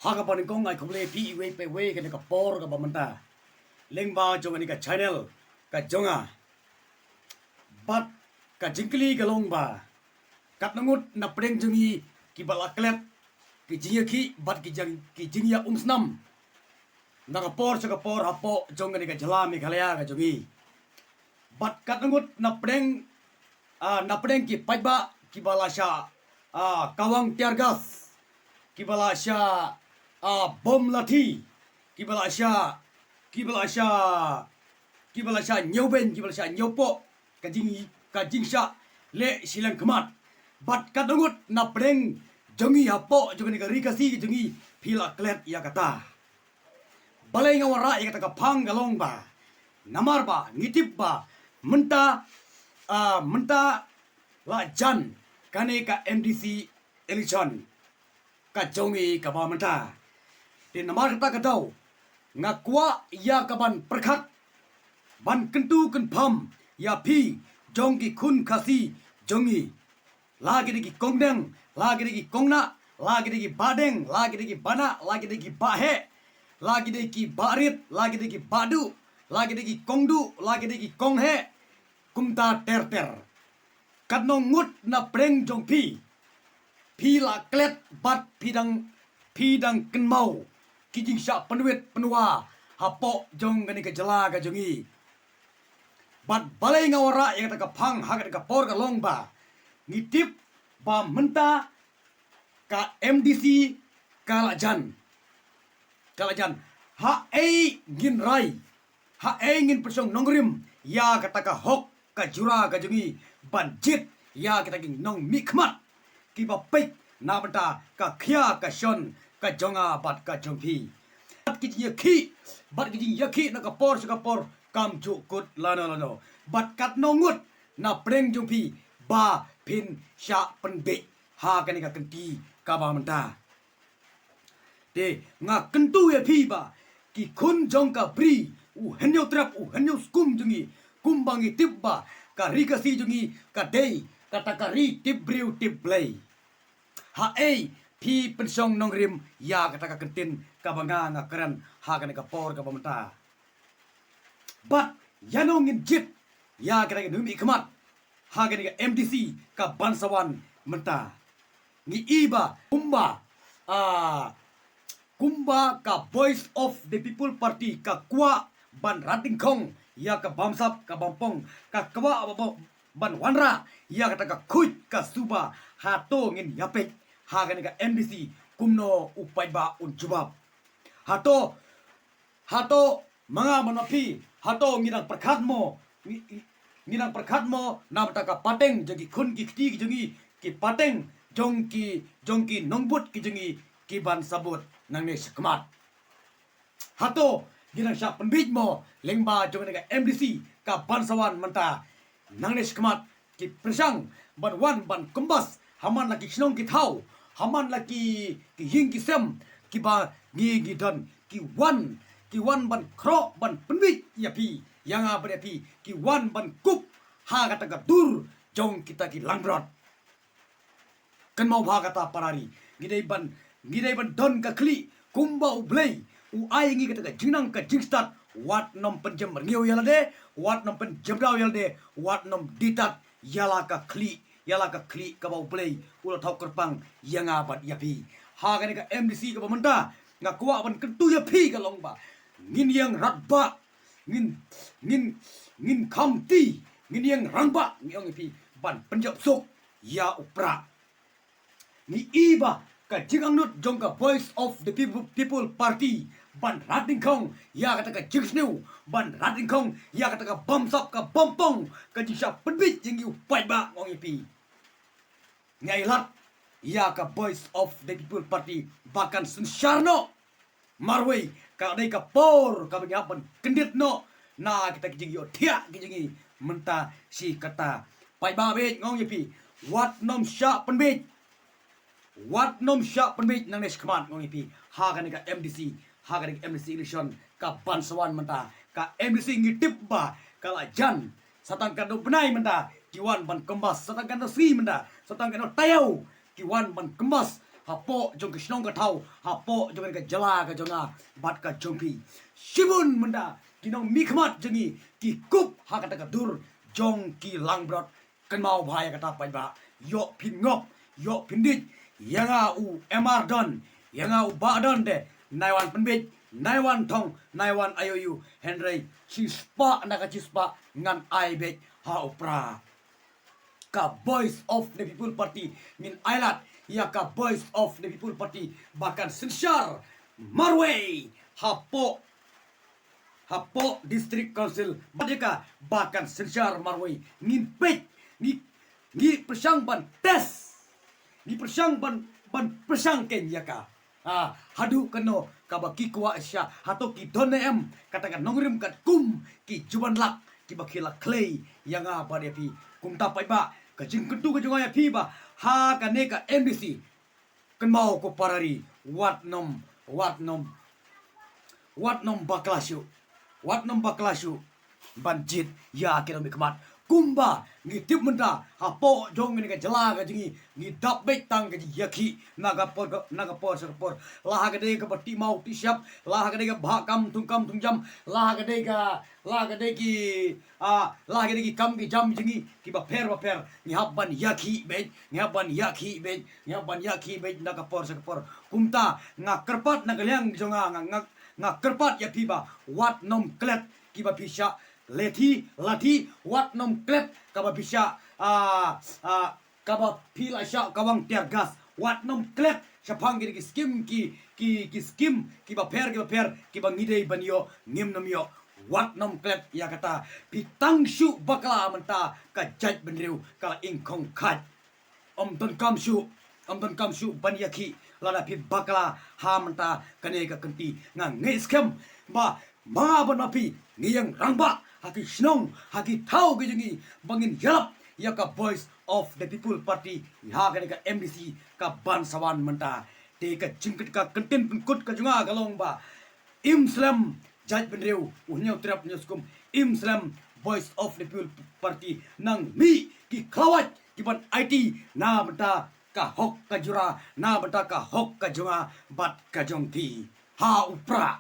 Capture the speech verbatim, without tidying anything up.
Ha kaba nyngkong nga ai khublei phi iwei pa iwei kane ka por kaba mynta lyngba jong kane ka channel ka jong nga. Bad ka jingkylli ka long ba katno ngut na pdeng jong ngi kiba la klet ki jingïakhih bad ki jing, ki jingïaumsnam na ka por sha ka por hapoh jong kane ka jylla Meghalaya ka jong ngi. Bad katno ngut na pdeng, ah, na pdeng ki paidbah kiba la shah, ah, kawang tear gas, kiba la shah, ah, bom lathi, kiba la shah, kiba la shah, kiba la shah ñiewbeiñ, kiba la shah ñiewpoh, ka jing, ka jingshah leh shiliang khmat. Bad katno ngut na pdeng jong ngi hapoh jong kane ka ri Khasi ka jong ngi phi la klet ïa kata. Balei nga wanrah ïa kata ka phang ka long ba namar ba ngi tip ba mynta, ah, mynta la jan kane ka M D C election ka jong ngi kaba mynta. Te namar kata ka daw nga kwah ïa ka ban pyrkhat ban kyntu kynpham ïa phi jong ki khun Khasi jong ngi. La ki dei ki kongdeng, la ki dei ki kongnah, la ki dei ki bahdeng, la ki dei ki bahnah, la ki dei ki baheh, la ki dei ki bahrit, la ki dei ki bahduh, la ki dei ki kongduh, la ki dei ki kongheh. Kumta ter ter. Katno ngut na pdeng jong phi phi la klet bad phi dang, phi dang kynmaw ki jingshah pynwit pynwa hapoh jong kane ka jylla ka jong ngi. Bad balei nga wanrah ïa kata ka phang ha kata ka por ka long ba ngi tip ba mynta ka M D C ka la jan. Ka la jan. Ha ei ngin rai, ha ei ngin pynshong nongrim ïa kata ka hok ka jura ka jong ngi ban jied ïa kita ki nongmihkhmat kiba peit na bynta ka khia ka shon ka jong nga bad ka jong phi. Bad ki jingïakhih, bad ki jingïakhih na ka por sha ka por kam ju kut lano lano. Bad katno ngut na pdeng jong phi ba phin shah pynbeit ha kane ka kynti kaba mynta. Te nga kyntu ïa phi ba ki khun jong ka bri, u hynñiewtrep u hynñiewskum jong ngi, kumba ngi tip ba ka ri Khasi jong ngi ka dei kata ka ri tip briew tip Blei. Ha ei phi pynshong nongrim ïa kata ka kyntien kaba nga nga kren ha kane ka por kaba mynta? Bad ïano ngin jied ïa kata ka nongmihkhmat ha kane ka M D C ka ban sa wan mynta? Ngi i ba kumba, ah, kumba ka Voice of the People Party ka kwah ban rat dyngkhong ïa ka bamsap ka bampong, ka kwah ba, ba, ban wanrah ïa kata ka khuid ka suba. Hato ngin ïapeit ha kane ka M D C kumno u paidbah un jubab? Hato, hato ma nga ma phi, hato ngi dang pyrkhat mo, ngi, ngi dang pyrkhat mo na bynta ka pateng jong ki khun ki kti ki jong ngi, ki pateng jong ki, jong ki nongbud ki jong ngi ki ban sa bud nangne shakhmat? Hato ngi dang shah pynbeit mo lyngba jong kane ka M D C ka ban sa wan mynta? Nangne shakhmat ki pyrshang ban wan ban kembas ha man la ki shnong ki thaw, ha man la ki, ki ïing ki sem kiba ngi, ngi don, ki wan, ki wan ban khroh ban pynbeit ïa phi, ïa nga bad ïa phi, ki wan ban kup ha kata ka dur jong kita ki langbrot. Kynmaw bha kata para ri. Ngi dei ban, ngi dei ban don ka khlieh kumba U Blei u ai ngi kata ka jingnang ka jingstad. Wat nym pynjem rngiew ïa lade, wat nym pynjem daw ïa lade, wat nym ditat ïa la ka khlieh, ïa la ka khlieh kaba U Blei u la thaw kyrpang ïa nga bad ïa phi. Ha kane ka M D C kaba mynta nga kwah ban kyntu ïa phi ka long ba ngin ïeng rangbah, ngin, ngin, ngin kham ti, ngin ïeng rangbah, ngi ong ïa phi, ban pynjop suk ïa u prah. Ngi i ba ka jingangnud jong ka Voice of the People, People Party ban rat dyngkhong ïa kata ka jingsniew, ban rat dyngkhong ïa kata ka bamsap ka bampong, ka jingshah pynbeit ïa ngi u paidbah, ngi ong ïa phi. Ngi ai lad ïa ka Voice of the People Party ba kan synshar noh. Marwei ka dei ka por kaba ngi hap ban kyndit noh na kita ki jingïohthiah ki jong ngi mynta shi katta. Paidbah bad ngi ong ïa phi, wat nym shah pynbeit, wat nym shah pynbeit nangne shakhmat, ngi ong ïa phi, ha kane ka M D C, ha kane ka M D C election ka ban sa wan mynta. Ka M D C ngi tip ba ka la jan. Sa tang katno bnai mynta ki wan ban kembas, sa tang katno sngi mynta, sa tang katno taïew ki wan ban kembas hapoh jong ka shnong ka thaw, hapoh jong ka jylla ka jong nga bad ka jong phi. Shibun mynta ki nongmihkhmat jong ngi ki kup ha kata ka dur jong ki langbrot. Kynmaw bha ïa kata paidbah. Ïoh phin ngop, ïoh phin dih ïa nga u M R Don, ïa nga u Bah Don te. Nai wan pynbeit, nai wan thong, nai wan ïoh ïoh. Hynrei shispah na ka shispah ngan ai beit ha u Prah. Ka Voice of the People Party ngin ai lad ïa ka Voice of the People Party ba kan synshar marwei hapoh, hapoh District Council. Bad ïa ka ba kan synshar marwei ngin peit, ngi, ngi pyrshang ban test, ngi pyrshang ban, ban pyrshang kein ïa ka. Ah, haduh kano kaba ki kwah sha, hato ki don ne em kata ka nongrim katkum ki juban lak kiba ki la khlei ïa nga bad ïa phi. Kumta paidbah, ka jingkyntu ka jong nga ïa phi ba ha kane ka M D C, kynmaw ko para ri, wat nym, wat nym, wat nym bakla shuh, wat nym bakla shuh ban jied ïa ki nongmihkhmat. Kumba ngi tip mynta hapoh jong kane ka jylla ka jong ngi, ngi dap beit tang ka jingïakhih na ka por, na ka por sha ka por. La ha ka dei kaba tih maw tih shyiap, la ha ka dei kaba bhah kam thung kam thung jam, la ha ka dei ka, la ha ka dei ki, ah, la ha ka dei ki kam ki jam jong ngi kiba pher ba pher, ngi hap ban ïakhih beit, ngi hap ban ïakhih beit, ngi hap ban ïakhih beit na ka por sha ka por. Kumta nga kyrpad na ka liang jong nga, nga, nga, nga kyrpad ïa phi ba wat nym klet kiba phi shah lathi, lathi, wat nym klet kaba phi shah, ah, ah, kaba phi la shah kawang tear gas. Wat nym klet shaphang ki, ki skim, ki, ki, ki skim kiba pher, kiba pher, kiba ngi dei ban ïoh, ngim nym ïoh. Wat nym klet ïa kata. Phi tang shu bakla mynta ka jaitbynriew ka la ingkhong khat. Ym donkam shuh, ym donkam shuh ban ïakhih lada phi bakla ha mynta kane ka kynti. Nga ngeit skhem ba ma nga bad ma phi ngi ïeng rangbah ha ki shnong, ha ki thaw ki jong ngi ba ngin ïalap ïa ka Voice of the People Party ha kane ka M D C ka ban sa wan mynta. Te ka jingkit ka kyntien pynkut ka jong nga ka long ba im slem jaitbynriew, u Hynñiewtrep Hynñiewskum, im slem Voice of the People Party, nang mih ki khlawait ki ban aiti na bynta ka hok ka jura, na bynta ka hok ka jong nga bad ka jong phi. Ha u Prah.